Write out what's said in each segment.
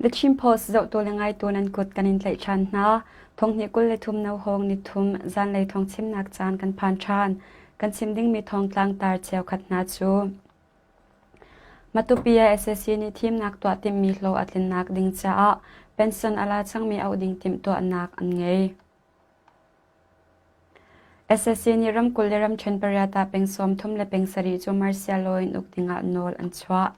The Chin Post zohtu le ngaitu nan kut kan in tlaih ṭhan hna. Thonghnih 23 no hawng ni thum zanlei thawng chimnak caan kan phan ṭhan. Kan chim dingmi thawngtlang tar cheukhat hna cu Matupi ah sac nih thimnak tuah timhmi hlawh a tlinnak ding caah pension a la cangmi auh ding timhtuahnak an ngei. Sac nih ramkulh le ramṭhen pariat ah peng 30 le peng sarih cu martial law in uk dingah nawl an chuah.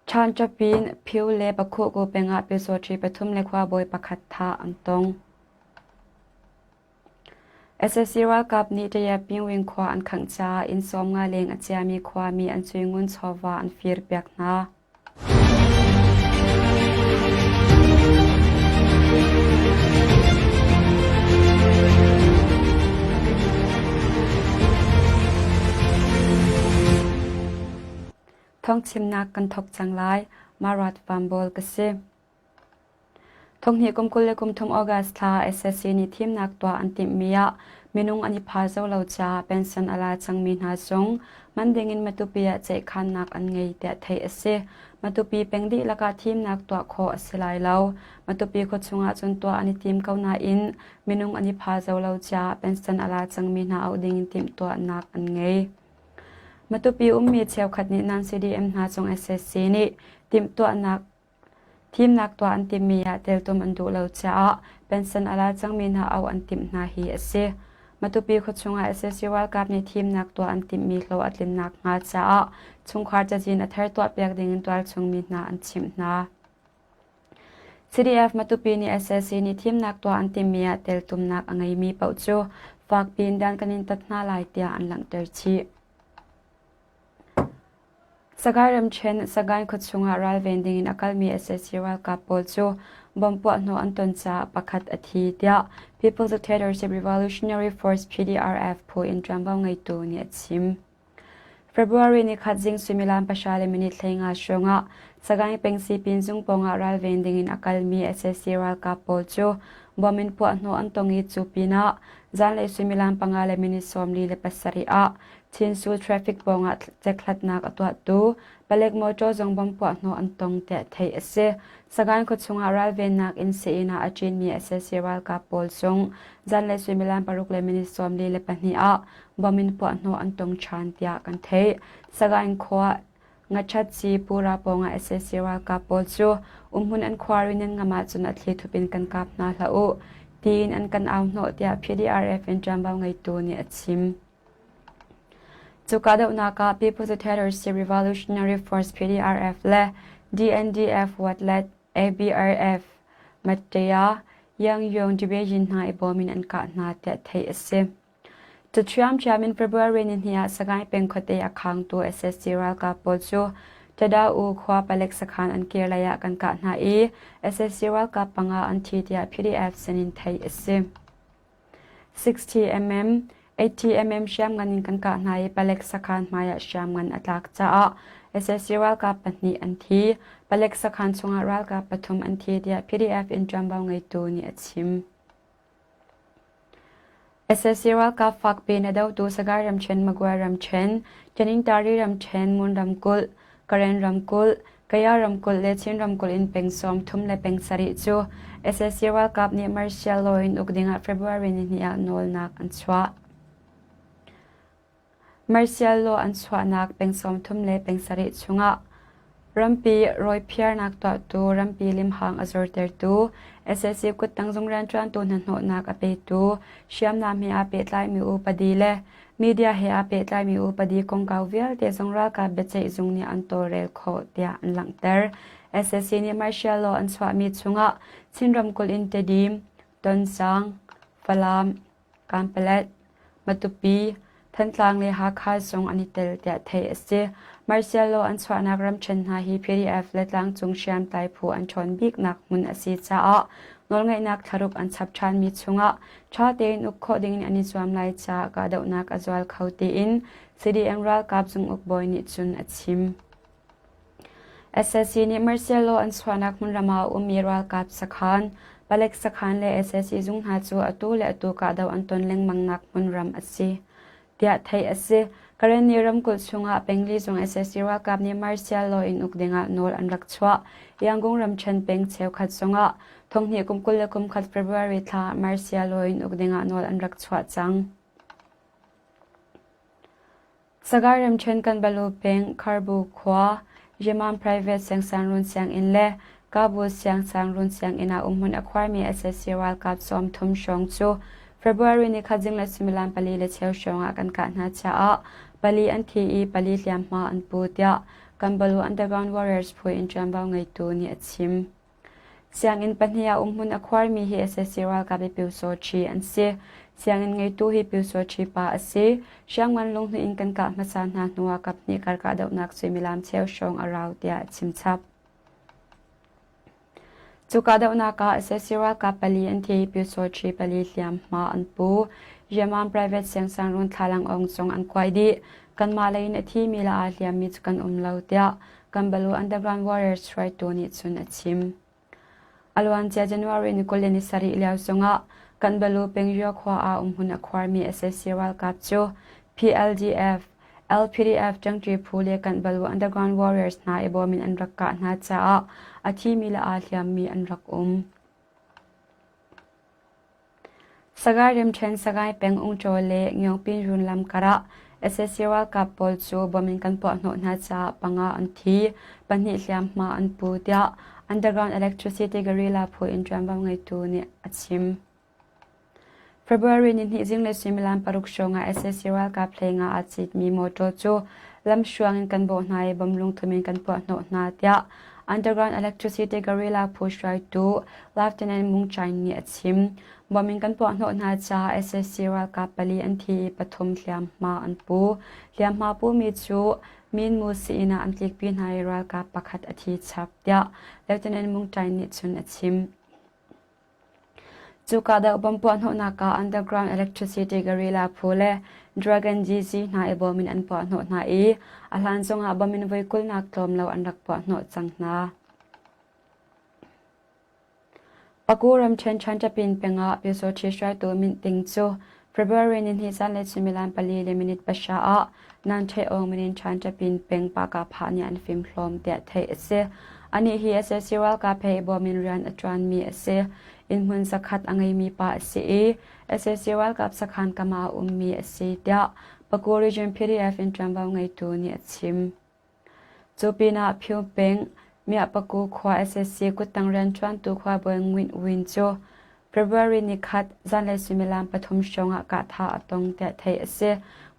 Ṭhanṭapin Phyo le Pakhuhku peng ah pyusawṭhi pathum le khuabawi pakhat thah an tong. Sac ralkap nih Tayapingwin khua an khangh caah inn 50 leng a ciami khuami an suingun chawva an firpiak hna. Thawngchimnak kan thawk cang lai. Marat Vanbawl ka si. Thonghnih kum 23 August thla SSC nih thimnak tuah an timhmi ah minung an i phazo lo caah pension a la cangmi hna zong man dingin Matupi ah ceihkhannak an ngei tiah theih a si. Matupi peng dihlak ah thimnak tuah khawh a si lai lo. Matupi khuachung ah cun tuah an i tim ko nain minung an i phazo lo caah pension a la cangmi hna auh dingin timhtuahnak an ngei. Matupi ummi cheukhat nih non-CDM hna cung SSC nih timhtuahnak Thimnak tuah an timhmi ah teltum an duh lo caah pension a la cangmi hna auh an timh hna hi a si. Matupi khuachung ah sac ralkap nih thimnak tuah an timhmi hlawh a tlin nakhnga caah chungkhar cazin a thar tuahpiak ding in tualchung mi hna an chimh hna. CDF Matupi nih sac nih thimnak tuah an timhmi ah teltumnak a ngeimi paoh cu fakpi in dan kan in tat hna lai tiah an langhter chih. Sagaing ramṭhen Sagaing khuachung ah ralven dingin a kalmi sac ralkap pawl cu bomb puahhnawh an ton caah pakhat a thi, tiah People's Dictatorship Revolutionary Force PDRF phu in ṭuanvo ngeitu nih a chim. February nikhat zing suimilam pahra le minute 15 hrawng ah Sagaing peng sipin zung pawngah ralven dingin a kalmi sac ralkap pawl cu bomb in puahhnawh an tong i cu pinah zanlei suimilam panga le minute 47 ah Chinsu traffic pawngah cekhlatnak a tuahtu palek mawṭaw zong bomb puahhnawh an tong tiah theih a si. Sagaing khuachung ah ralvennak in sii-inn ah a ṭinmi sac ralkap pawl zong zanlei suimilam paruk le minute 42 ah bomb in puahhnawh an tong ṭhan tiah kan theih. Sagaing khua Ngachatci pura pawngah sac ralkap pawl cu umhmun an khuar i nan ngam ahcun a thlithup in kan kap hna hlah u tiin an kan au hnawh tiah PDRF in ṭuanvo ngeitu nih a chim. Cu kahdohnak ah People's Terrorist Revolutionary Force PDRF le DNDF Watlet ABRF Mattea Yangyong Division hna i bawm in an kah hna tiah theih a si. Cu ṭhiamṭhiam in February nihnih ah Sagaing peng khuate a khangtu sac ralkap pawl cu Tada-U khua palek sakhan an kir lei ah kan kah hna i sac ralkap panga an thi tiah PDF sinin theih a si. 60mm, 80mm hriamngan in kan kah hna i palek sakhan hmai ah hriamngan a tlak caah sac ralkap pahnih an thi. Palek sakhan chungah ralkap pathum an thi tiah PDF in ṭuanvo ngeitu nih a chim. Sac ralkap fakpi in a dotu Sagaing ramṭhen, Magway ramṭhen, Tanintari ramṭhen, Mon ramkulh, Karen ramkulh, Kaya ramkulh le Chin ramkulh in peng 30 le peng sarih cu sac ralkap nih martial law in uk dingah February nihnih ah nawlnak an chuah. Martial law an chuahnak peng 30 le peng sarih chungah rampi rawiphiarnak tuahtu, rampi limhang a zortertu, sac kuttang zung rianṭuantu hnahnawhnak a petu, hriamnam he aa pehtlaimi upadi le Media he aa pehtlaimi upadi kongkau vialte zong ralkap biaceih zung nih an tawlrel khawh tiah an langhter. Sac nih martial law an chuahmi chungah Chin ramkulh in Tedim, Tonsang, Falam, Kanpalet, Matupi, Thantlang le Hakha zong an i tel tiah theih a si. Martial law an chuahnak ramṭhen hna hi PDF le tlangcung hriamtlai phu an ṭhawn biknak hmun a si caah nawlngeihnak thlaruk an chap ṭhanmi chungah Ṭha tein uk khawh dingin an i zuam lai caah kahdohnak a zual kho tiin CDM ralkap zunguk bawi nih cun a chim. Sac nih martial law an chuahnak hmunram ah a ummi ralkap sakhan, palek sakhan le sac zung hna cu atu le atu kahdoh an ton lengmangnak hmunram a si tiah theih a si. Karenni ramkulh chungah pengli zung sac ralkap nih martial law in uk dingah nawl an rak chuah. Yangon ramṭhen peng cheukhat zongah thonghnih kum 21 February thla martial law in uk dingah nawl an rak chuah cang. Sagaing ramṭhen Kanbalu peng Kharbu khua Yemen Private Siangsangrun sianginn le Kabul Siangsangrun sianginn ah umhmun a khuarmi sac ralkap 30 hrawng cu February nikhat zinglei suimilam 4:15 hrawng ah kan kah hna caah pali an thi i pali hliamhma an pu tiah Kanbalu Underground Warriors phu in ṭuanvo ngeitu nih a chim. Sianginn pahnih ah umhmun a khuarmi hi sac ralkap i Pyusawṭhi an si. Sianginn ngeitu hi Pyusawṭhi pa a si. Hriamngan lunghnih in kan kah hmasa hna hnuah kaphnih kar kahdohnak suimilam cheu hrawng a rau tiah a chim chap. Cu kahdohnak ah sac ralkap pali an thi i Pyusawṭhi pali hliamhma an pu. Yemen private siangsangrun thlalangawng zong an kuai dih. Kanmah lei in a thimi le aa hliammi cu kan um lo tiah Kanbalu Underground Warriors hruaitu nih cun a chim. A luancia January ni 27 lio zongah Kanbalu Pengyo khua ah umhmun a khuarmi sac ralkap cu PLDF, LPDF ṭangṭi phu le Kanbalu Underground Warriors hna i bawm in an rak kah hna caah a thimi le aa hliammi an rak um. Sagaing ramṭhen Sagaing peng Ungṭaw le Ngiongpin runlam karah sac ralkap pawl cu bom in kan puahhnawh hna caah panga an thi, pahnih hliamhma an pu tiah Underground Electricity Guerrilla phu in ṭuanvo ngeitu nih a chim. February nihnih zinglei suimilam paruk hrawng ah sac ralkap hlei nga aa citmi mawṭaw cu lamhruang in kan bawh hna i bom lungthum in kan puahhnawh hna tiah Underground Electricity Guerrilla phu hruaitu Lieutenant Mung Chaing nih a chim. Bom in kan puahhnawh hna caah sac ralkap pali an thi i pathum hliamhma an pu. Hliamhma pumi cu Minmu sii-inn ah an tlikpi hna i ralkap pakhat a thi chap, tiah Lieutenant Mung Chaing nih cun a chim. Cu kahdoh bomb puahhnawhnak ah Underground Electricity Guerrilla phu le Dragon GZ hna i bawm in an puahhnawh hna i a hlan zongah bomb in voi 20 nak tlawm lo an rak puahhnawh cang hna. Paku ramṭhen Chanṭapin peng ah Pyusawṭhi hruaitu Mint Ting cu February nihnih zanlei suimilam 4:15 ah Nan Ṭhe Aung min in Ṭhanṭapin peng Pakapha nih an fimhlawm tiah theih a si. Anih hi sac ralkap he i bawm in rian a ṭuanmi a si. Innhmun zakhat a ngeimi pa a si i sac ralkap sakhan kam ah a ummi a si tiah Paku Region PDF in ṭuanvo ngeitu nih a chim. Cu pinah Phyo peng Miahpaku khua sac kuttang rianṭuantu khuabawi Nguin Win cu February nikhat zanlei suimilam pathum hrawng ah kahthah a tong tiah theih a si.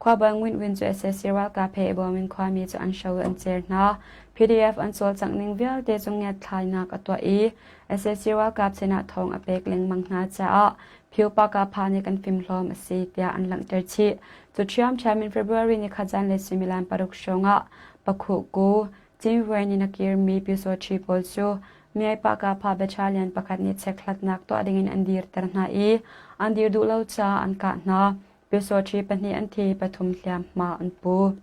Khuabawi Nguin Win cu sac ralkap he i bawm in khuami cu an hro i an cer hna. PDF an cawlcangh ning vialte cu ngiatthlainak a tuah i sac ralkap sinah thawng a pek lengmang hna caah Phyo Pakapha nih kan fimhlawm a si tiah an langhter chih. Cu ṭhiamṭhiam in February nikhat zanlei suimilam paruk hrawngah Pakhuhku, Cinvuan in a kirmi Pyusawṭhi pawl cu Myai Pakapha battalion pakhat nih chekhlatnak tuah dingin an dirter hna i an dir duh lo caah an kah hna. Pyusawṭhi pahnih an thi i pathum hliamhma an pu.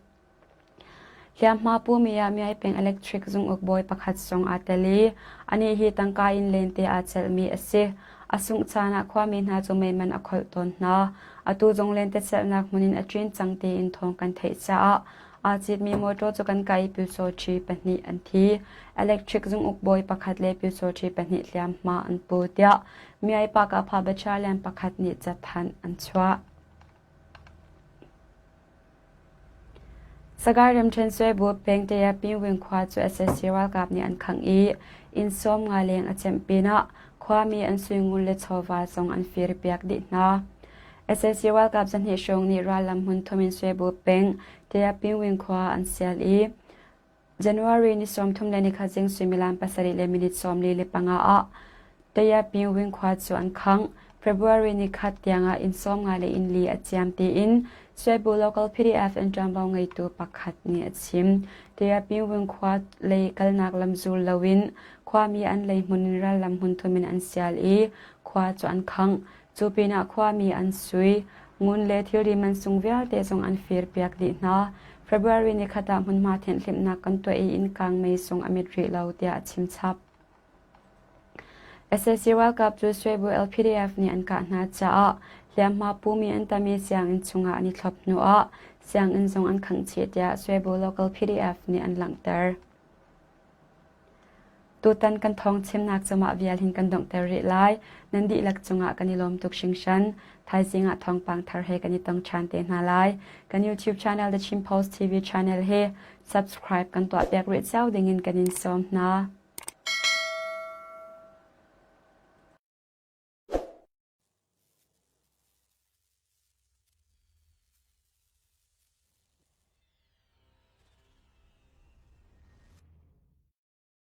Hliamhma pumi ah Myai peng electric zunguk bawi pakhat zong aa tel i anih hi tangka in lente aa celhmi a si. A sungh caan ah khuami hna cu meiman a kholh tawn hna. Atu zong lentecelhnak hmun in a ṭin cang tiin thawng kan theih caah aa citmi mawṭaw cu kan kah i pyusawṭhi pahnih an thi. Electric zunguk bawi pakhat le pyusawṭhi pahnih hliamhma an pu tiah Myai Pakapha battalion pakhat nih cathanh an chuah. Sagaing ramṭhen Suaibu pengte ah Pingwin khua cu sac ralkap nih an khangh i inn 50 leng a cemh pinah khuami an suingun le chawva zong an firpiak dih hna. Sac ralkap zahnih hrawng nih rallam hmun thum in Suaibu peng tiah Pingwin khua an sial i January ni 31 zing suimilam 7:45 ah Tayapingwin khua cu an khangh. February ni khat tiangah inn 50 le inn li a ciam tiin Suaibu local PDF in ṭuanvo ngeitu pakhat nih a chim. Tayapingwin khua lei kalnak lam zul loin khuami an lei hmun in rallam hmun thum in an sial i khua cu an khangh. Cu pinah khuami an sui, ngun le thilri mansung vialte zong an firpiak dih hna. February nikhat ah hmunhma thianhhlimhnak kan tuah i innkang mei sung a mit rih lo tiah a chim chap. Sac ralkap cu Suaibu LPDF nih an kah hna caah Hliamhma pumi an tam i sianginn chungah an i thlop hnuah sianginn zong an khangh chih tiah Swebu local PDF nih an langhter. Tutan kan thawng chimnak cu mah vial hin kan donghter rih lai. Nan dihlak cungah kan i lawm tuk hringhran. Thaizing ah thawngpang thar he kan i tong ṭhan te hna lai. Kan YouTube channel The Chin Post TV channel hi subscribe kan tuahpiak rih cio dingin kan in sawm hna.